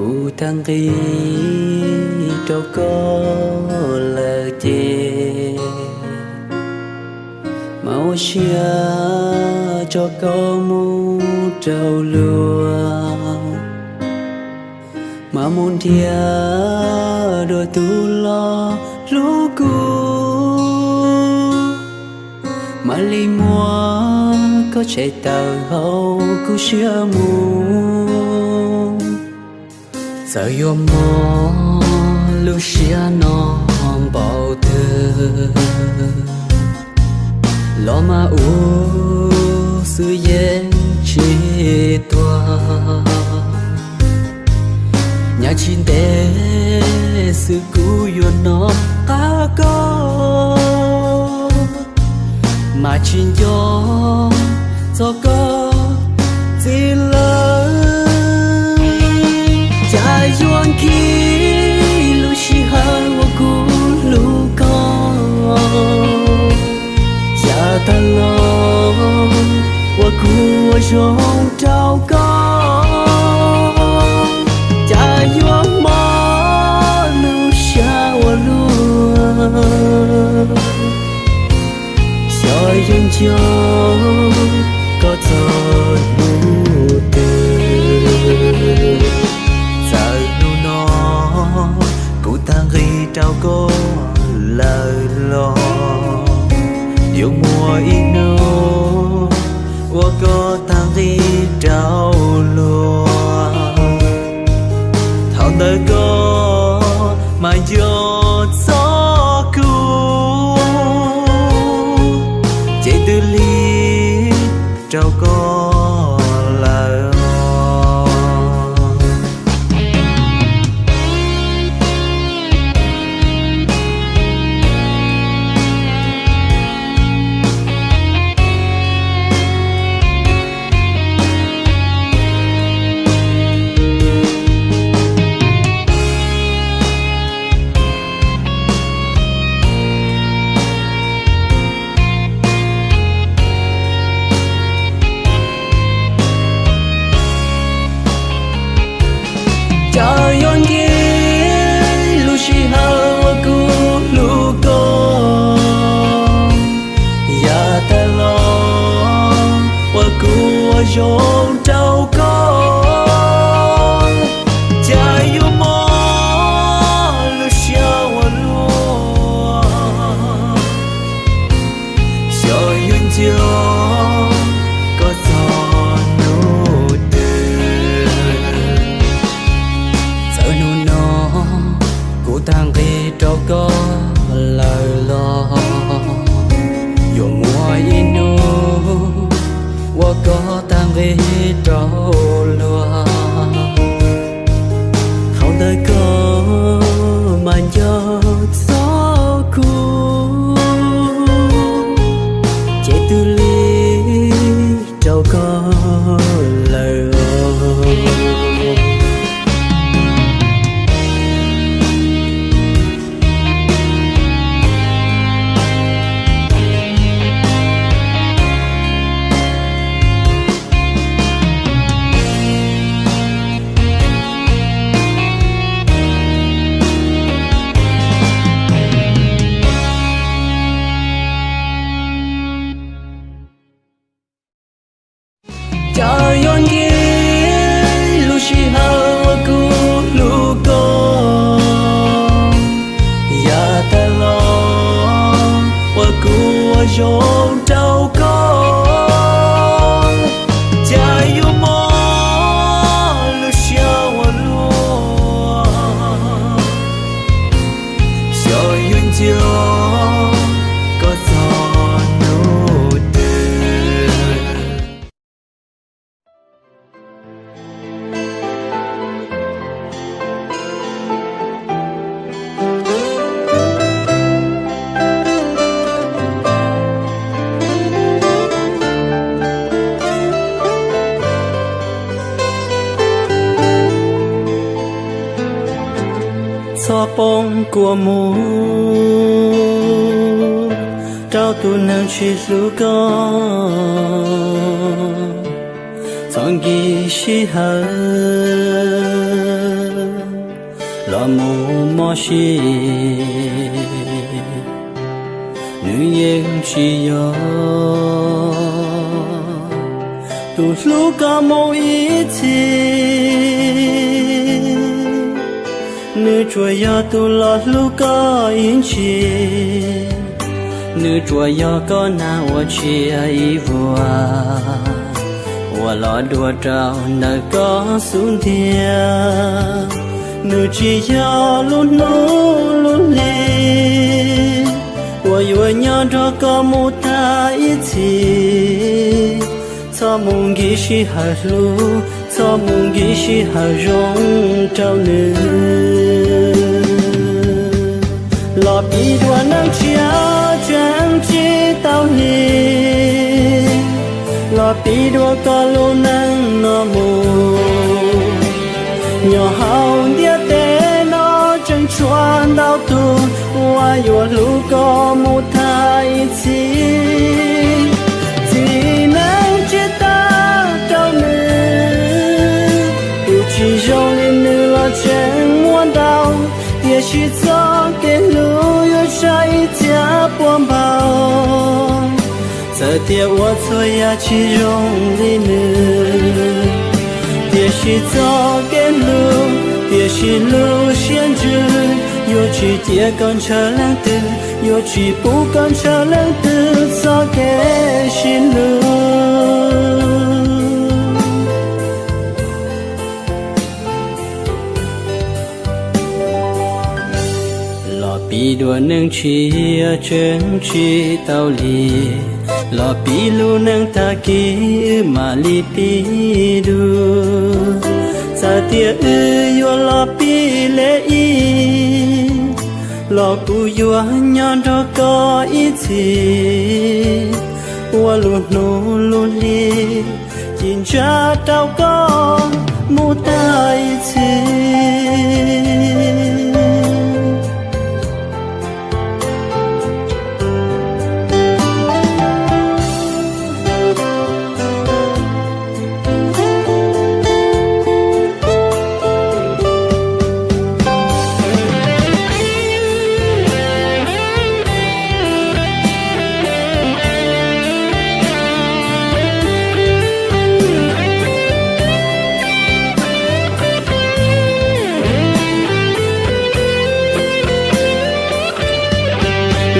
Kuv tag nqi rau koj lawm ces, mas ua siab tso koj mus rau luag, mas mus nrhiav dua tus los hlub kuv, mam li muab koj tshem tawm hauv kuv siab mus. Txawm yuav mob lub siab no npaum twg los mas ua xwb yeej tsis tuag. Nyaj tsis ntev xwb kuv yuav hnov qab koj, mas tsis nco txog koj txiv lawm. Cas yuav nkig lub sij hawm uas kuv hlub koj, yav tag los uas kuv ua zoo rau koj. Cas yuav mob lub siab ua luaj, xyov yuav nco koj txog hnub twg. Txawm hnub no kuv tag nqi rau koj lawm los, yuav muaj ib hnub uas koj tag nqi rau luag. Thaum ntawd koj mas nco txog kuv, ces twb lig rau koj lawm. Cas yuav nkig lub sij hawm uas kuv hlub koj, yav tag los uas kuv ua zoo rau koj. Cas yuav mob lub siab ua luaj, xyov yuav nco koj txog hnub twg. Txawm hnub no kuv tag nqi rau koj lawm los, yuav muaj ib hnub uas koj tag nqi rau luag. Thaum ntawd koj mas nco txog kuv, ces twb lig rau koj lawm. Cas yuav nkig lub sij hawm uas kuv hlub koj, yav tag los uas kuv ua zoo rau koj. Cas yuav mob lub siab ua luaj, xyov yuav nco koj txog hnub twg. Txhob poob kua muag rau tus neeg tsis hlub koj txog nkig sij hawm. Mus mob siab, nws yeej tsis yog tus hlub koj mus ib txhis, nws tsuas yog tus los hlub koj ib ntsis. Nws tsuas yog koj nag uas tshiab ib vuag uas los dua rau ntawm koj xub ntiag. Nws tsis yog lub hnub lub hli uas yuav nyob nrog koj mus tag ib txhis. Txhob mus nkim sij hawm hlub, txhob mus nkim sij hawm zoo rau nws. Los piv dua neej tshiab tseem tsis tau hli, los piv dua koj lub neej no mus. Nyob hauv ntiaj teb no tseem tshuav ntau tus uas yuav hlub koj mus tag ib txhis. Txiv neej tsis tag rau nws, tus tsis zoo li nws los tseem muaj ntau, tiam sis txoj kev hlub yuav tshaib ib txhia puas npaug. Txawm tias ua txhua yam tsis zoo li nws, tiam sis txoj kev hlub, tiam sis lub siab ntsws yuav tsis cia koj ntshaw leej twg, yuav tsis pub koj ntshaw leej twg txoj kev sib hlub. Los piv dua neej tshiab tseem tsis tau hli, los piv lub neej tag kis wb mam li piv dua. Txawm tias wb yuav los piv li ib, los kuv yuav nyob nrog koj ib txhis, ua lub hnub lub hli ci ntsa rau koj mus tag ib txhis.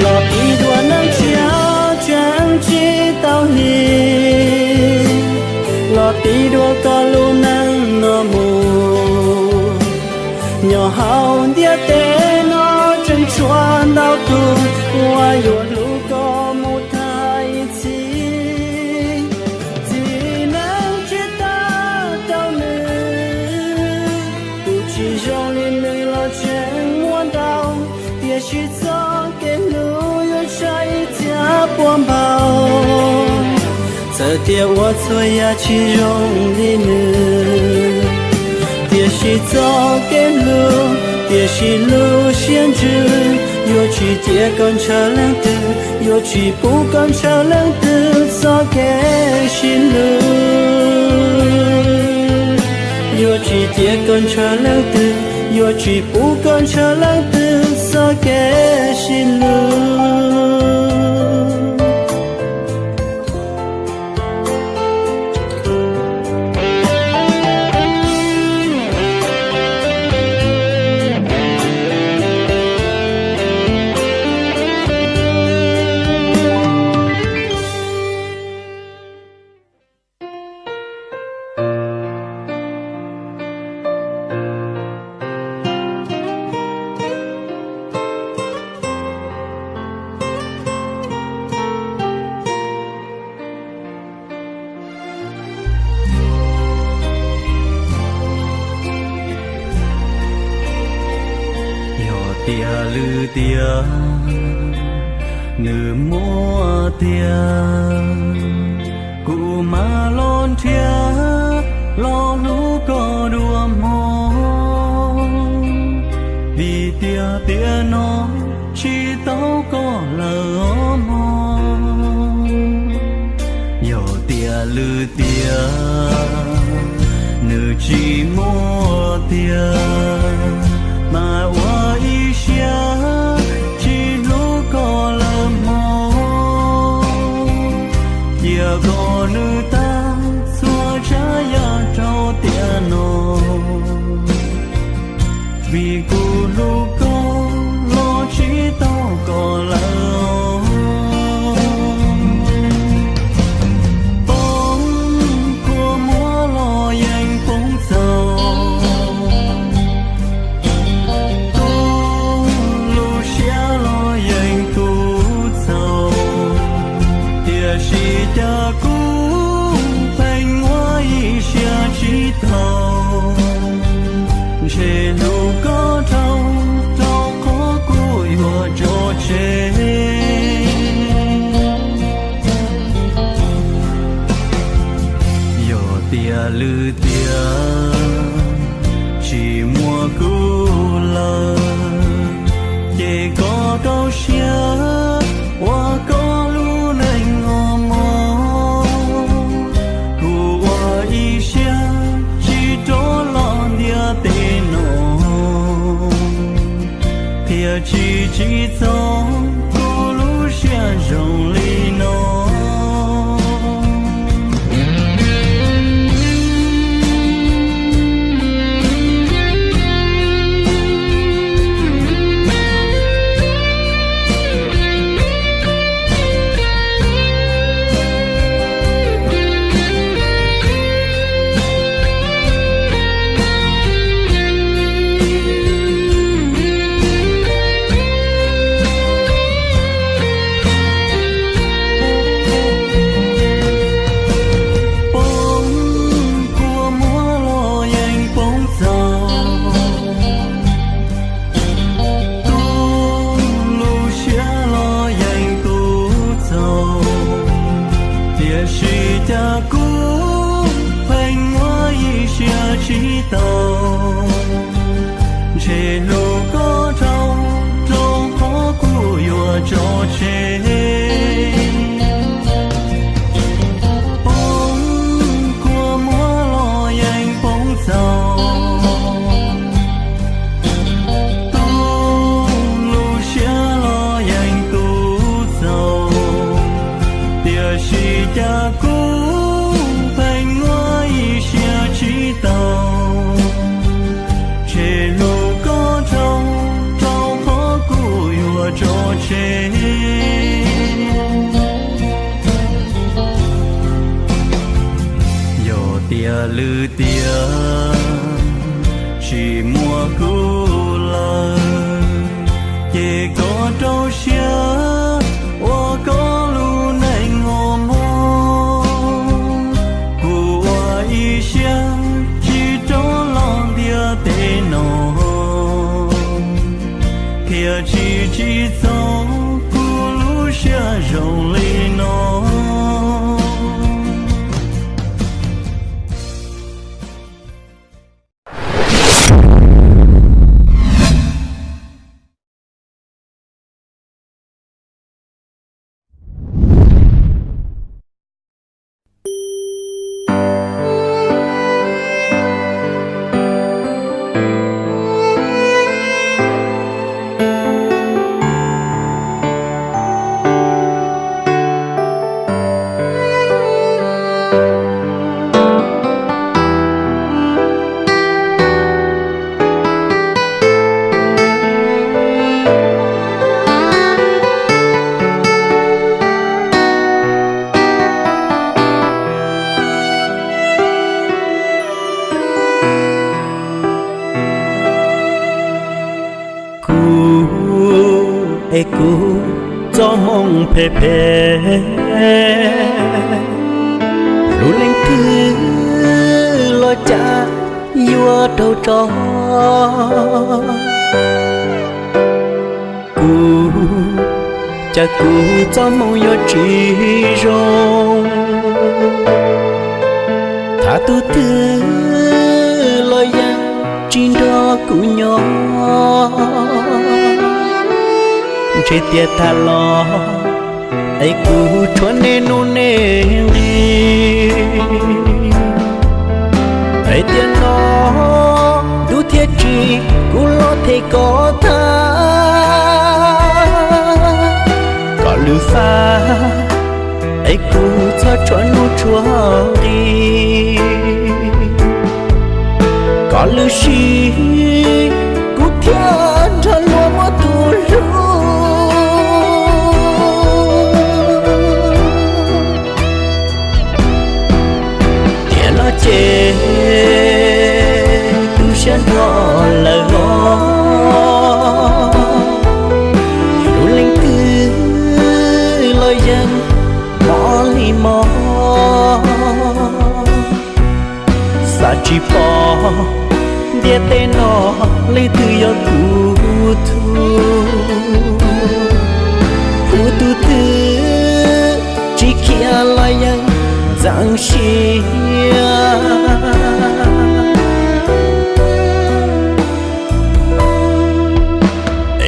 Los piv dua neej tshiab tseem tsis tau hli, los piv dua koj lub neej no mus. Nyob hauv ntiaj teb no tseem tshuav ntau tus uas yuav hlub koj mus tag ib txhis. Txiv neej tsis tag rau nws, tus tsis zoo li nws los tseem muaj ntau, tiam sis txoj kev hlub yuav tshaib ib txhia puas npaug. Txawm tias ua txhua yam tsis zoo li nws, tiam sis txoj kev hlub, tiam sis lub siab ntsws yuav tsis cia koj ntshaw leej twg, yuav tsis pub koj ntshaw leej twg txoj kev sib hlub. Yuav tsis cia koj ntshaw leej twg, yuav tsis pub koj ntshaw leej twg txoj kev sib hlub. Yog tias lwm tiam nws muaj tiag, kuv mam los nrhiav los hlub koj dua hmo, vim tias tiam no tsis tau koj lawm os mog. Yog tias lwm tiam nws tsis muaj tiag, Mas ua ib siab tsis hlub koj lawm mog, cia kom nws tag txhua tsav yam rau tiam no, vim kuv hlub koj los tsis tau koj lawm. Poob kua muag los yeej poob txaus, tu lub siab los yeej tu txaus, tiam sis cas kuv pheej muab ib siab tsis tau, ntshe hlub koj dhau rau qhov kuv yuav tso tseg. Yog tias lwm tiam tsis muaj kuv lawm, ces koj rau siab ua koj lub neej mos mos. Kuv ua ib siab tsis rov los ntiaj teb no, thiaj tsis tsim txom kuv lub siab zoo li no. Poob kua muag los yeej poob txaus, tu lub siab los yeej tu txaus, tiam sis cas kuv pheej muab ib siab tsis tau, ntshe hlub koj dhau rau qhov kuv yuav tso tseg. Poob kua muag los yeej poob txaus, tu lub siab los yeej tu txaus, tiam sis cas kuv pheej muab ib siab tsis tau, ntshe hlub koj dhau rau qhov kuv yuav tso tseg. Yog tias lwm tiam tsis muaj kuv lawm, ces koj rau siab ua koj lub neej mos mos. Kuv ua ib siab tsis rov los ntiaj teb no, thiaj tsis tsim txom kuv lub siab zoo li no. Kuv es kuv txoj hmoo phem phem, hlub leej twg los cas yuav raug tso. Kuv, cas kuv txoj hmoo yuav tsis zoo, thab tus twg los yeej tsis nrog kuv nyob. Ntshe tias tag los es kuv tshuav nej nuj nej nqi, es tias no ntuj thiaj Tiam sis kuv los them koj tag, koj lwm faj es kuv txhob tshua nuj tshua nqi. Koj lwm siab kuv thiaj nrog luag muaj tus hlub. Tiam no ces tu siab nrho lawm os, hlub leej twg los yeej mob li mob. Xav tsis pom ntiaj teb no leej twg yog kuv tug. Hlub tus twg tsis khiav los yeej ntxeev siab.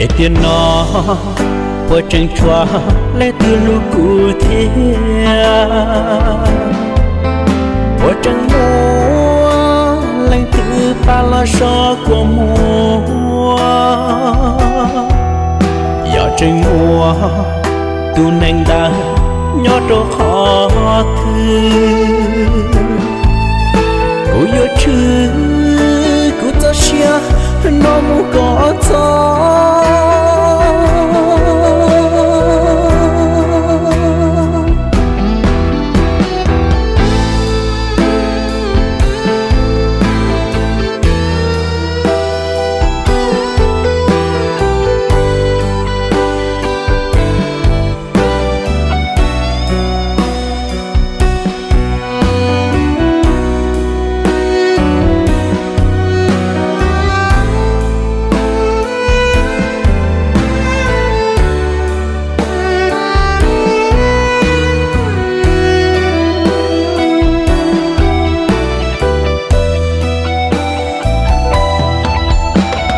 Es tiam no puas tseem tshuav leej twg hlub kuv thiab? Puas tseem muaj leej twg pab los so kua muag? Yog tseem muaj, tus neeg ntawd nyob rau qhov twg? Kuv yuav tshwm kuv txoj sia no mus kom txog.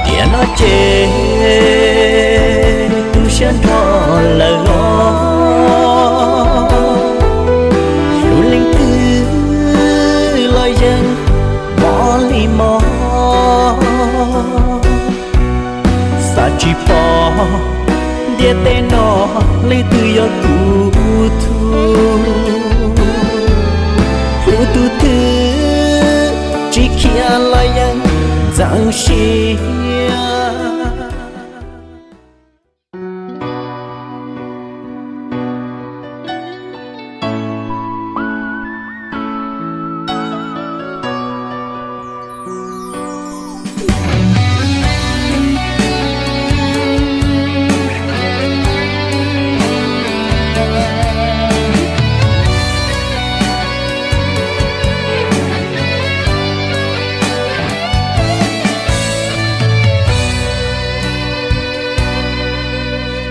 Tiam no ces tu siab nrho lawm os, hlub leej twg los yeej mob li mob. Xav tsis pom ntiaj teb no leej twg yog kuv tug. Hlub tus twg tsis khiav los yeej ntxeev siab.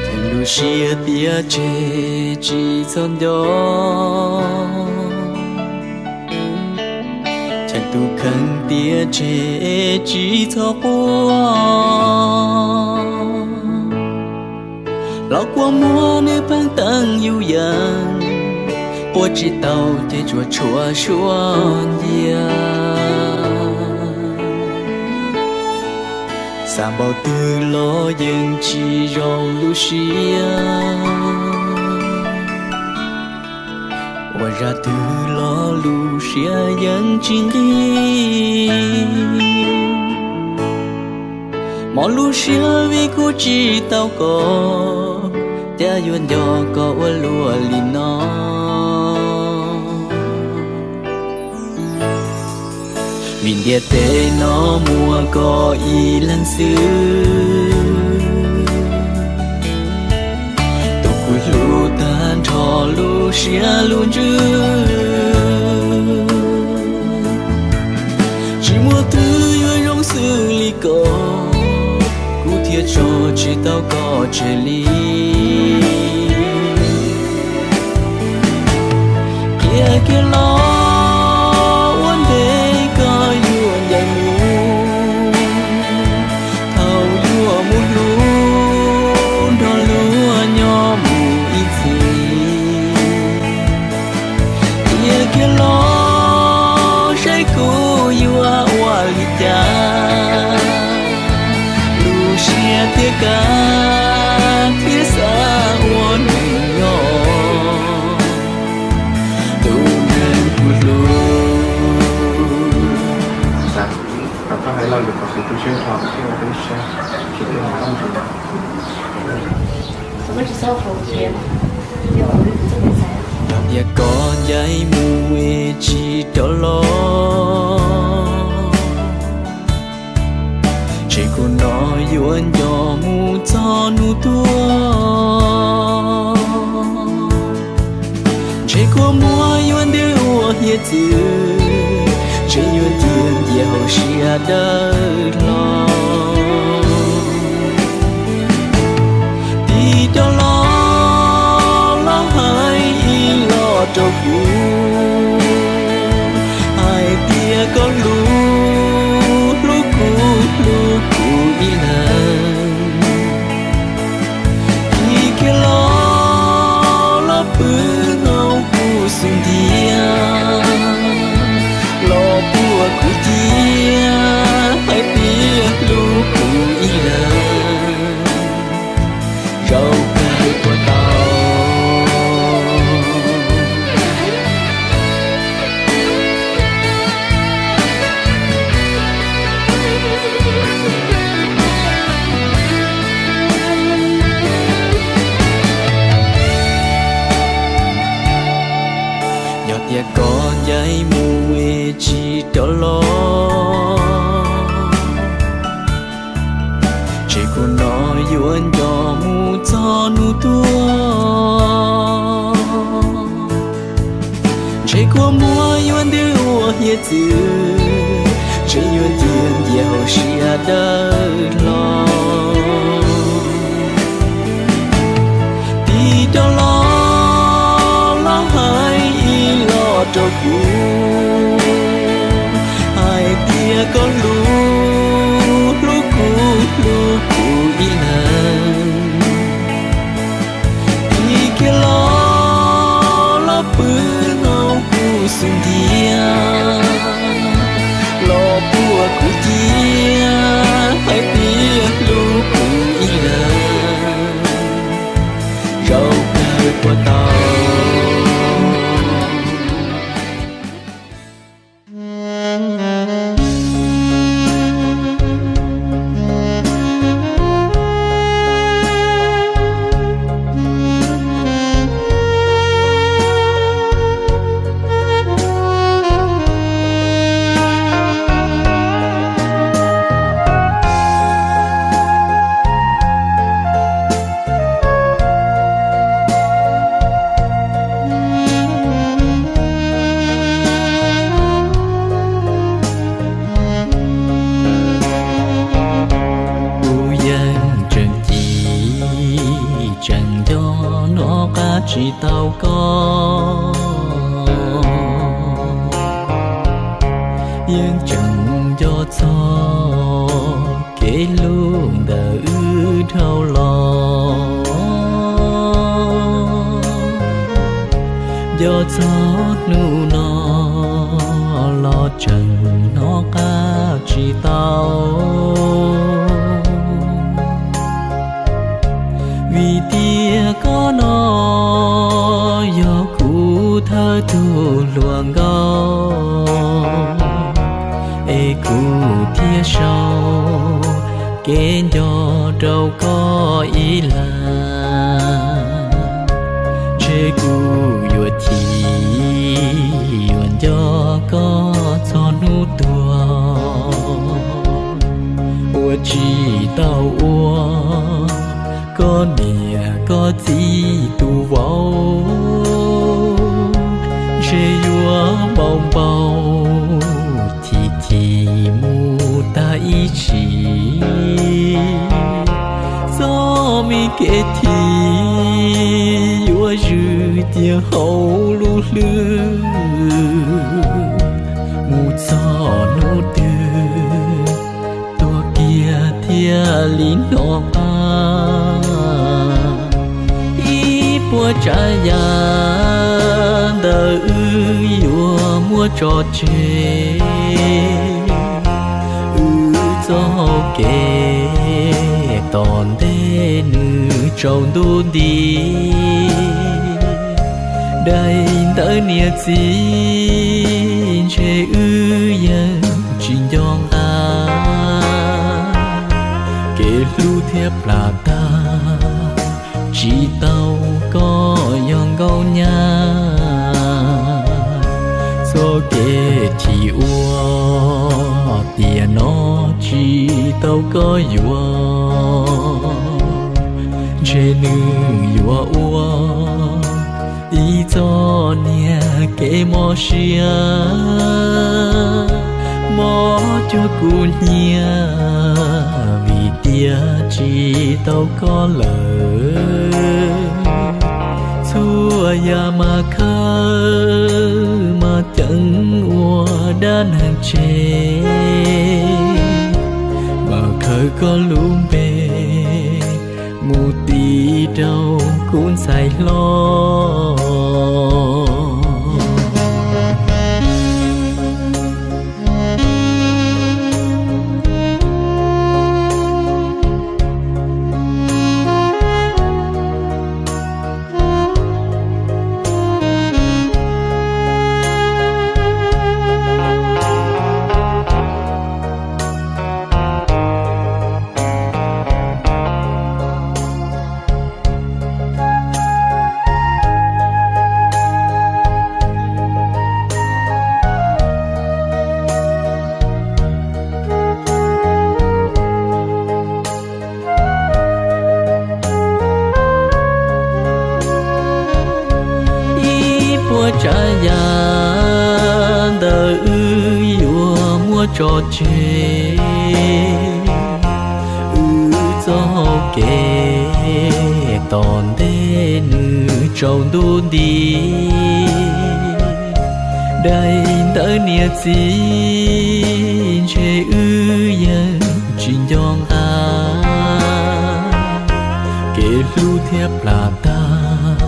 Txheej lub siab tiav tseg tsis txhob nco, txheej tus kheej tiav tseg tsis txhob quaj. Los kua muag nws pheej teeb yus yees, quaj tsis tau ces tsuas tshuav suab ncia. Xav npaum twg los yeej tsis zoo lub siab, ua zaj twg los lub siab yeej tsis nqig. Mob lub siab vim kuv tsis tau koj, cas yuav nco koj ua luaj li no. Vim ntiaj teb no muaj koj ib leeg xwb, tus kuv hlub tag nrho lub siab lub ntsws. Tsis muaj twg yuav zoo xws li koj, kuv thiaj tso tsis tau koj tseg li. Qhia kiag los ua ntej koj yuav ncaim mus, thaum yuav mus hlub nrog luag nyob mus ib txhis. Qhia kiag los saib kuv yuav ua li cas, Kab thiab xav ua neej nyob, tus neeg kuv hlub. Tam koj hais lo lus kom kuv tu siab nrho thiab ua tib siab, tsis tau hais koj ntsis. Yog tias koj ncaim mus es tsis rov los, ntshe kuv no yuav nco mus txog hnub tuag. Ntshe kua muag yuav ntws ua hiav txwv, ntshe yuav cia ncias hauv siab dawb hlo. Tig rov los, los hais ib los rau kuv, hais tias koj hlub, hlub kuv, hlub kuv ib leeg. Tig kiag los, los pw hauv kuv xub ntiag, los puag kuv ciaj, hais tias hlub kuv ib leeg, zaum kawg puas tau. Yog tias koj ncaim mus es tsis rov los, ntshe kuv no yuav nco mus txog hnub tuag. Ntshe kua muag yuav ntws ua hiav txwv, ntshe yuav cia ncias hauv siab dawb hlo. Tig rov los, los hais ib los rau kuv, hais tias koj hlub, hlub kuv, hlub kuv ib leeg. Tig kiag los, los pw hauv kuv xub ntiag, los puag kuv ciaj, hais tias hlub kuv ib leeg, zaum kawg puas tau. Kuv yeej tseem cim tseem nco hnov qab tsis tau koj, yeej tseem nco txog kev hlub ntawm wb dhau los. Nco txog hnub no los tseem hnov qab tsis tau, vim tias koj no yog kuv thawj tug hluas nkauj, es kuv thiaj sau kev nco rau koj ib leeg. Ntshe kuv yuav chim yuav nco koj txog hnub tuag, ua tsis tau ua koj niam koj txiv tus vauv. Ntshe yuav npau npau chim chim mus tag ib sim, txoj me kev chim yuav zwm cia hauv lub hlwb. Mus txog hnub twg tuag kiag thiaj li hnov qab. Ib puas tsav yam ntawm wb yuav muab tso tseg, wb txoj hau kev tom ntej nws tsaus ntuj nti. Daim ntawv niam txiv ntshe wb yeej tsis nco nqa, kev hlub thiab plam tag tsis tau koj yog nkauj nyab. Txoj kev chim ua tiam no tsis tau koj yuav, ntshe nws yuav ua ib txoj niag kev mob siab, mob cuag kuv hnyiab vim tias tsis tau koj lawm. Txhua yam mas khawb mas ceev ua dab neeg tseg, mas khawb koj lub npe mus tiv rau kuv ntxhais hlob. Ib puas tsav yam ntawm wb yuav muab tso tseg, wb txoj hau kev tom ntej nws tsaus ntuj nti. Daim ntawv niam txiv ntshe wb yeej tsis nco nqa, kev hlub thiab plam tag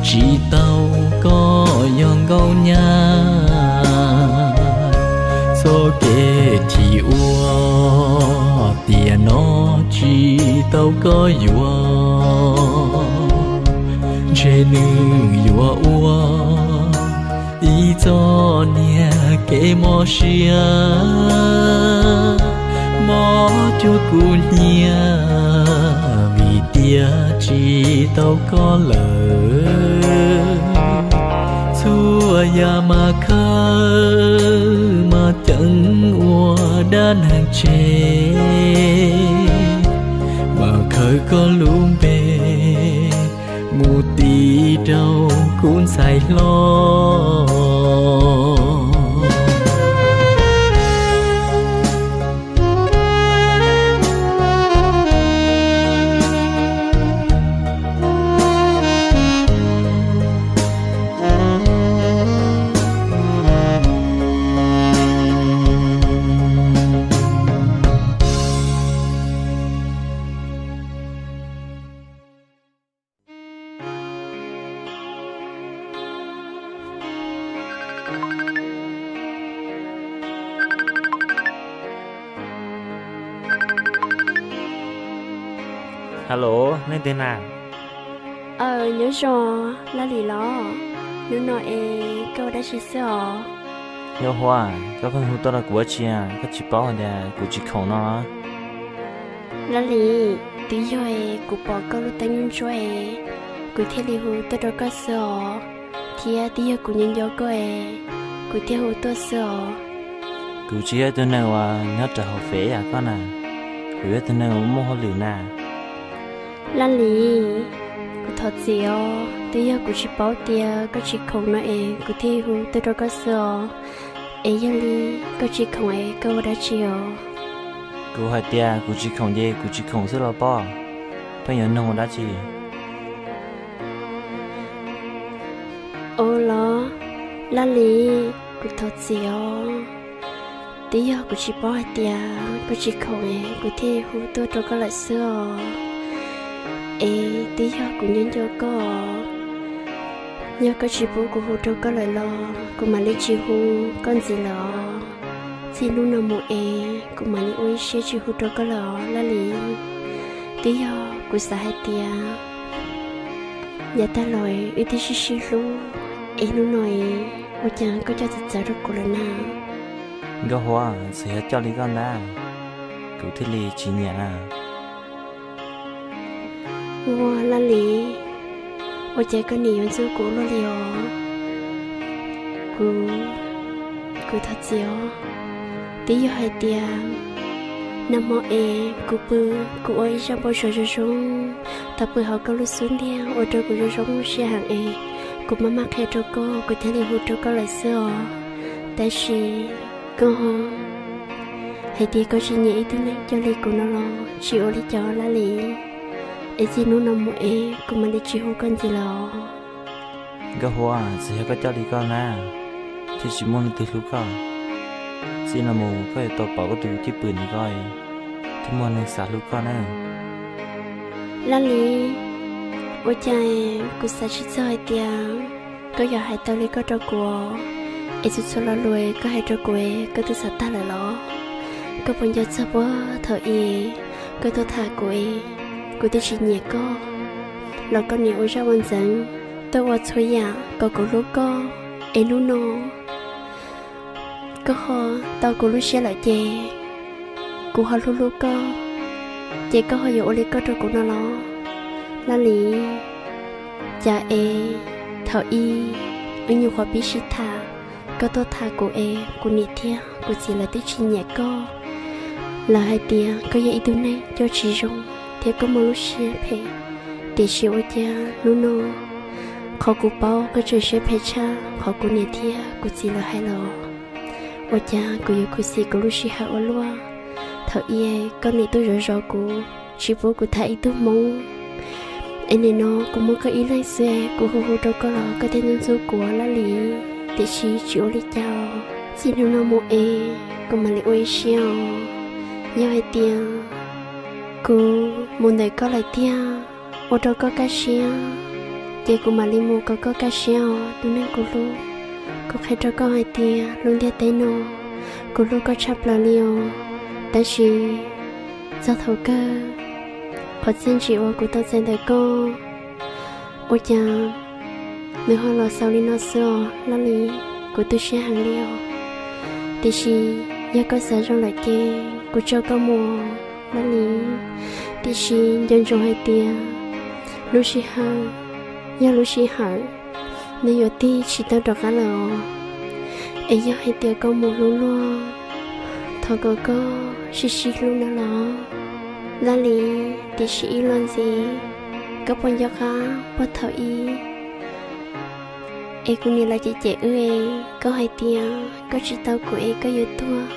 tsis tau koj yog nkauj nyab. Txoj kev chim ua tiam no tsis tau koj yuav, ntshe nws yuav ua ib txoj niag kev mob siab, mob cuag kuv hnyiab vim tias tsis tau koj lawm. Txhua yam mas khawb mas ceev ua dab neeg tseg, mas khawb koj lub npe mus tiv rau kuv ntxhais hlob. Hello, nej twg na? Aw, nyob zoo, Laj Lis los? Hnub no es koj ua dab tsi xwb os? Yog Huab, koj pheej hu tuaj rau kuv ua dab tsi, koj tsis paub hais tias kuv tsis khoom no? Laj Lis, twb yog es kuv pom koj lub teeb ntsuab es kuv thiaj li hu tuaj rau koj xwb os, thiab twb yog kuv nco nco koj es kuv thiaj hu tuaj xwb os. Kuv tsis yog ib tug neeg uas nyob rau hauv fem yam koj na, kuv yog ib tug neeg uas muaj hauj lwm na. Laj Lis, kuv thov txim os, twb yog kuv tsis paub tias koj tsis khoom no es kuv thiaj hu tuaj rau koj xwb os. Es yog li koj tsis khoom es koj ua dab tsi os? Kuv hais tias kuv tsis khoom ces kuv tsis khoom xwb los pob, pheej yuav nug ua dab tsi? Ua los, Laj Lis, kuv thov txim os. Twb yog kuv tsis paub hais tias koj tsis khoom es kuv thiaj hu tuaj rau koj lawm xwb os. Es twb yog kuv nco nco koj, yog koj tsis pub kuv hu rau koj lawm los kuv mam li tsis hu koj ntxiv lawm os. Txij hnub no mus es kuv mam li ua ib siab tsis hu rau koj lawm os Laj Lis. Twb yog kuv Kuv xav hais tias yav tag los wb twb sib sib hlub, es hnub no es ua cas koj coj txawv txawv rau kuv lawm na? Nkauj Huab, txawm yog coj li koj ntag, kuv thiaj li tsis nyiam na. Ua Laj Lis, ua cas koj nim yuav ntxub kuv luaj li os? Kuv, kuv thov txim os. Twb yog hais tias nag hmo es kuv pw, kuv ua ib zaj npau suav zoo zoo, tau pw hauv koj lub xub ntiag ua rau kuv zoo zoo siab heev es kuv maj maj qhia rau koj, kuv thiaj li hu rau koj lawm xwb os. Tab sis koj hais tias koj tsis nyiam ib tug neeg coj li kuv no los tsis ua li cas Laj Lis, es txij hnub no mus es kuv mam li tsis hu koj ntxiv lawm. Nkauj Huab, txawm yog koj coj li koj na, thiaj tsis muaj leej twg hlub koj. Txij no mus koj yuav tau pom koj tus cwj pwm ntawm koj, thiaj muaj neeg xav hlub koj na. Laj Lis, ua cas kuv xav tsis txog hais tias koj yuav hais tau li koj rau kuv, es txhua txhua lo lus koj hais rau kuv koj twb xav tag lawm los? Koj puas nco txog puag thaum ub koj tuaj tham kuv es kuv twb tsis nyiam koj, los koj nim ua zaj ua ntxeev tuaj ua txhua yam kom kuv hlub koj, es hnub no koj ho tau kuv lub siab lawm ces kuv ho hlub hlub koj, ces koj ho yuav ua li koj rau kuv no los? Laj Lis, cas es thaum ub wb nyuam qhuav pib sib tham, koj tuaj tham kuv es kuv niam thiab kuv txiv lawv twb tsis nyiam koj. Lawv hais tias koj yog ib tug neeg coj tsis zoo thiab koj muaj lub siab phem, tiam sis ua cas hnub no qhov kuv paub koj tseem siab phem tshaj qhov kuv niam thiab kuv txiv lawv hais los? Ua cas kuv yuav khuv xim kuv lub sij hawm ua luaj? Thaum ub koj nim tuaj zov zov kuv, tsis pub kuv tham ib tug hmoob, es nim no kuv muaj koj ib leeg xwb, kuv hu hu rau koj los koj thiaj ntxub ntxub kuv Laj Lis. Tiam sis tsis ua li cas, txij hnub no mus es kuv mam li ua ib siab os. Yog hais tias kuv mus ntawm koj lawm tiag, ua rau koj kaj siab, ces kuv mam li mus kom koj kaj siab os tus neeg kuv hlub. Kuv qhia rau koj hais tias lub ntiaj teb no kuv hlub koj tshaj plaws li os. Tab sis txog thaum kawg, qhov txiaj ntsim uas kuv tau txais ntawm koj, ua cas nws ho los xaus li no xwb os Laj Lis. Kuv tu siab heev li os. Tiam sis yog koj xav zoo lawm ces kuv tso koj mus Laj Lis. Tiam sis nco ntsoov hais tias lub sij hawm yog lub sij hawm, nws yuav tig tsis tau rov qab lawm os. Es yog hais tias koj mus hlub luag, thov kom koj sib sib hlub no los Laj Lis. Tiam sis ib los ntxiv, koj puas nco qab puag thaum ub es kuv niam lawv cem cem wb es koj hais tias koj tsis tau kuv es koj yuav tuag,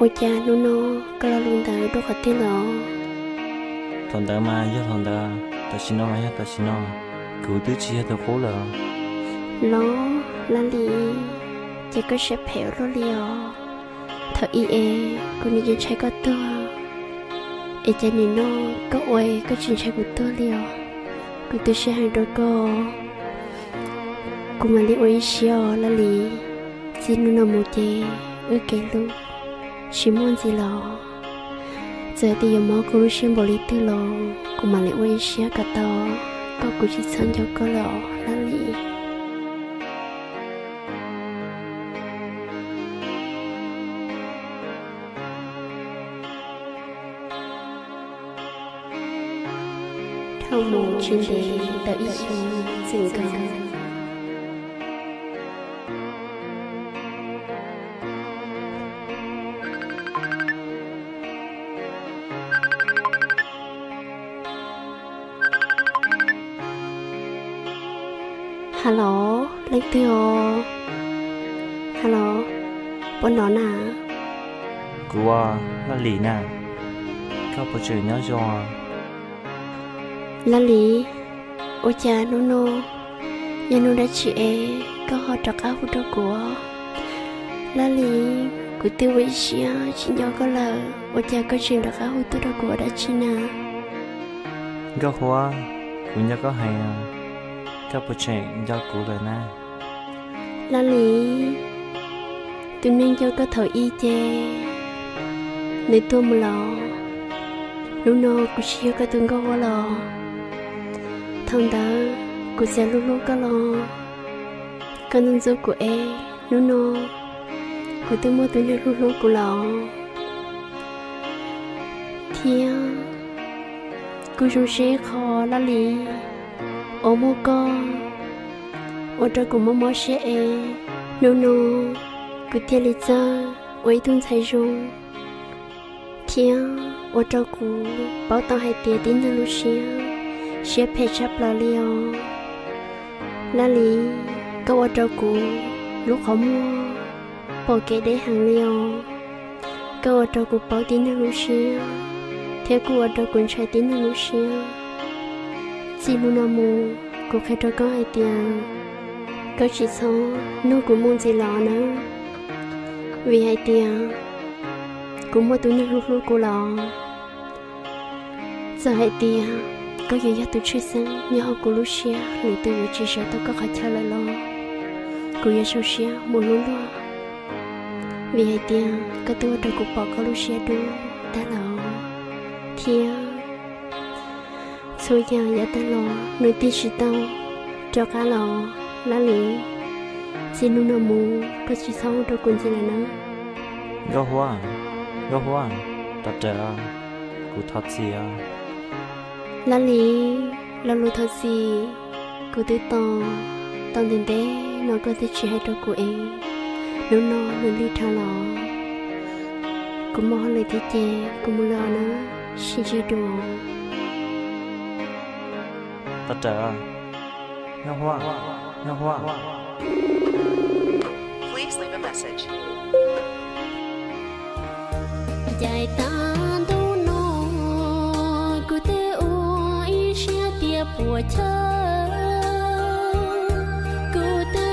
ua cas hnub no koj lo lus ntawd dua qhov twg los? Thaum ntawd mas yog thaum ntawd, tam sim no mas yog tam sim no, kuv twb tsis yog tus qub lawm. Los Laj Lis, ces koj siab phem ua luaj li os. Thaum ub es kuv nim yeej ntshai koj tuag, es cas nim no koj ua koj tsis ntshai kuv tuag li os. Kuv tu siab heev rau koj, kuv mam li ua ib siab os Laj Lis. Txij hnub no mus ces wb kev hlub tsis muaj ntxiv los, txawm tias yuav mob kuv lub siab npaum li twg los kuv mam li ua ib siab kom tau, kom kuv tsis txhob nco koj lawm os Laj Lis. Dhau mus tsis ntev ntawm ib xyoo txwm nkaus. Hello, leej twg os? Hello, puas hnov na? Kuv, Laj Lis na, koj puas tseem nyob zoo? Laj Lis, ua cas hnub no yog hnub dab tsi es koj ho rov qab hu rau kuv? Laj Lis, kuv twb ua ib siab tsis nco koj lawm, ua cas koj tseem rov qab hu tuaj rau kuv ua dab tsi na? Nkauj Huab, kuv nco koj heev, koj puas tseem nco kuv lawm na? Laj Lis, tus neeg nco koj thaum ub ces nws tuag mus lawm. Hnub no kuv tsis yog koj tus nkauj huab los. Thaum ntawd kuv txawm hlub hlub koj los, koj ntxub ntxub kuv es hnub no kuv twb muaj tus neeg hlub hlub kuv lawm. Thiab kuv zoo siab ib qho Laj Lis uas muaj koj ua rau kuv mob mob siab es hnub no kuv thiaj li txawj ua ib tug ntxhais zoo, thiab ua rau kuv paub tau hais tias tib neeg lub siab, siab phem tshaj plaws li os. Laj Lis, koj ua rau kuv lub qhov muag pom kev deb heev li os. Koj ua rau kuv paub tib neeg lub siab, thiab kuj ua rau kuv ntshai tib neeg lub siab. Txij hnub no mus, kuv qhia rau koj hais tias koj tsis txhob nug kuv mus ntxiv lawm nawb, vim hais tias kuv muaj tus neeg hlub hlub kuv lawm. Txawm hais tias koj yuav yog tus tshwj xeeb nyob hauv kuv lub siab, lwm tus yuav tsis sawv tau koj qhov chaw lawm los kuv yuav zoo siab mus hlub luag, vim hais tias koj twb ua rau kuv pom koj lub siab dub tag lawm, thiab txhua yam yav tag los nws twb tsis tau rov qab los. Laj Lis, txij hnub no mus koj tsis txhob hu rau kuv ntxiv lawm nawb. Nkauj huab, nkauj huab, tos rawm, kuv thov txim os. Laj Lis, lo lus thov txim kuv twb tos tau ntev ntev no koj twb tsis hais rau kuv es hnub no nws lig dhau los. Kuv muaj hauj lwm thiab ces kuv mus lawm nawb, sib ntsib dua. Tos rawm, nkauj huab, nkauj huab. Ncaim tag ntuj no kuv twb ua ib siab tias puas chawj, kuv twb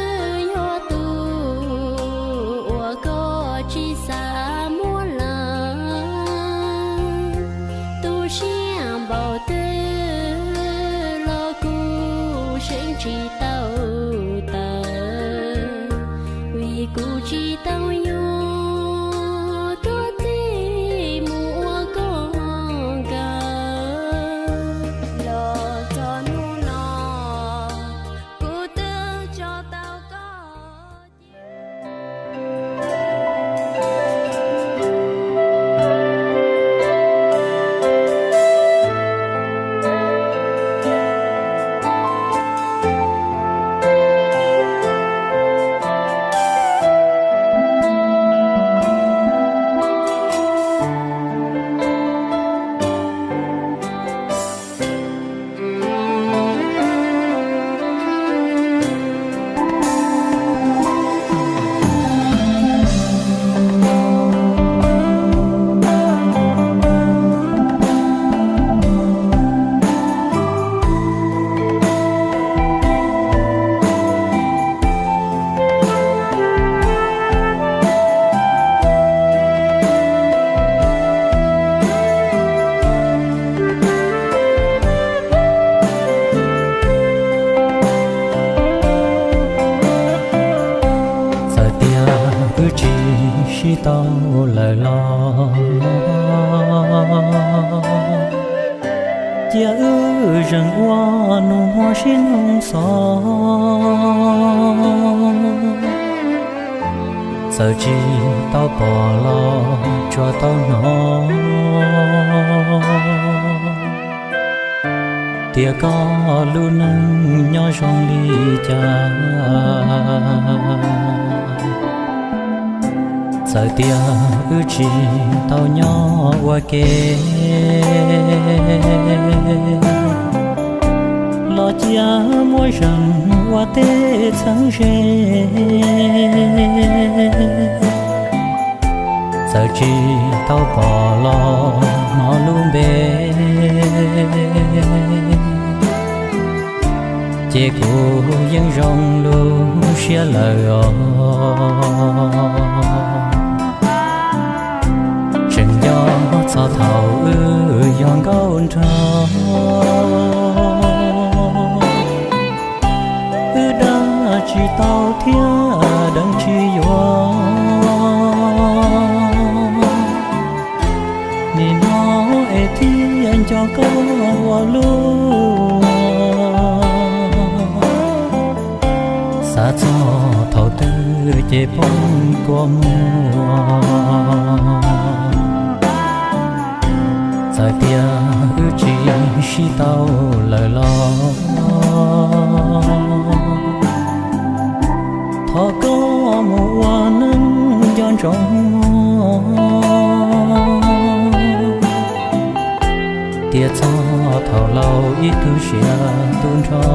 yog tus uas koj tsis xav muab lawm. Tu siab npaum twg los kuv seev tsis tau tawm, vim kuv tsis tau yuav koj txij mus ua koj nkaus. Los txog hnub no kuv twb tso tau koj. Txawm tias wb tsis sib tau lawm los cia wb zeem ua nus muag sib ntoo xov. Txawm tsis tau pom los tsuas tau hnov tias koj lub neej nyob zoo li cas. Txawm tias wb tsis tau nyob ua ke los cia muab zeem ua tej txheeb ze. Txawm tsis tau pom los hnov lub npe, ces kuv yeej zoo lub siab lawm os. Tseem nco txog thaum wb yog nkauj nraug, wb dag tsis tau thiab deev tsis yuav. Nim no es thiaj koj ua luaj. Xav txog thaum twg ces poob kua muag. Txawm tias wb tsis sib tau lawm los, thov koj mus ua neej nco ntsoov mog. Tiam txog thaum laus ib tug siav tu nrho,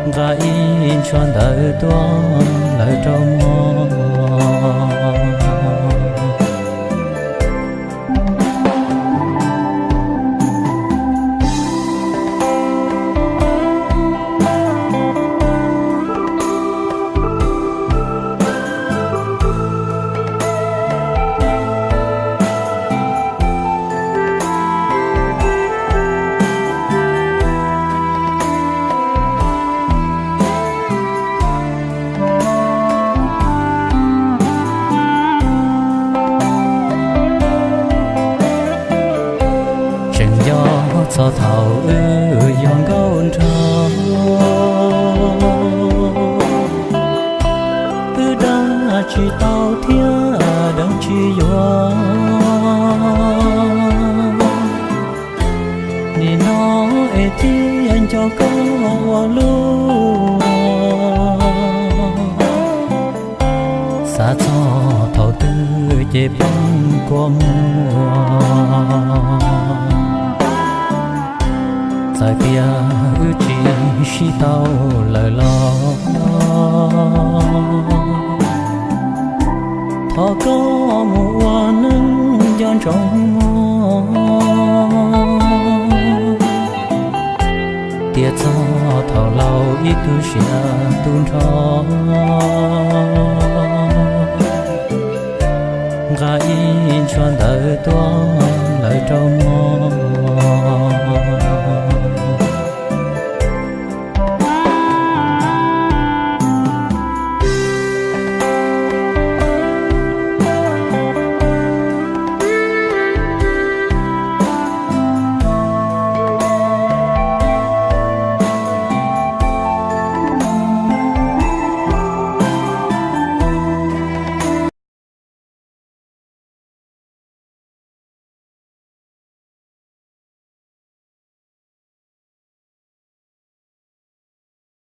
nqa ib tsho ntawv tuaj lawv rau mog. Tseem nco txog thaum wb yuav nkauj nraug, wb dag tsis tau thiab deev tsis yuav. Nim no es thiaj nco koj ua luaj. Xav txog thaum twg ces poob kua muag. Txawm tias wb tsis sib tau lawm los, thov koj mus ua neej nco ntsoov mog. Tiam txog thaum laus ib tug siav tu nrho,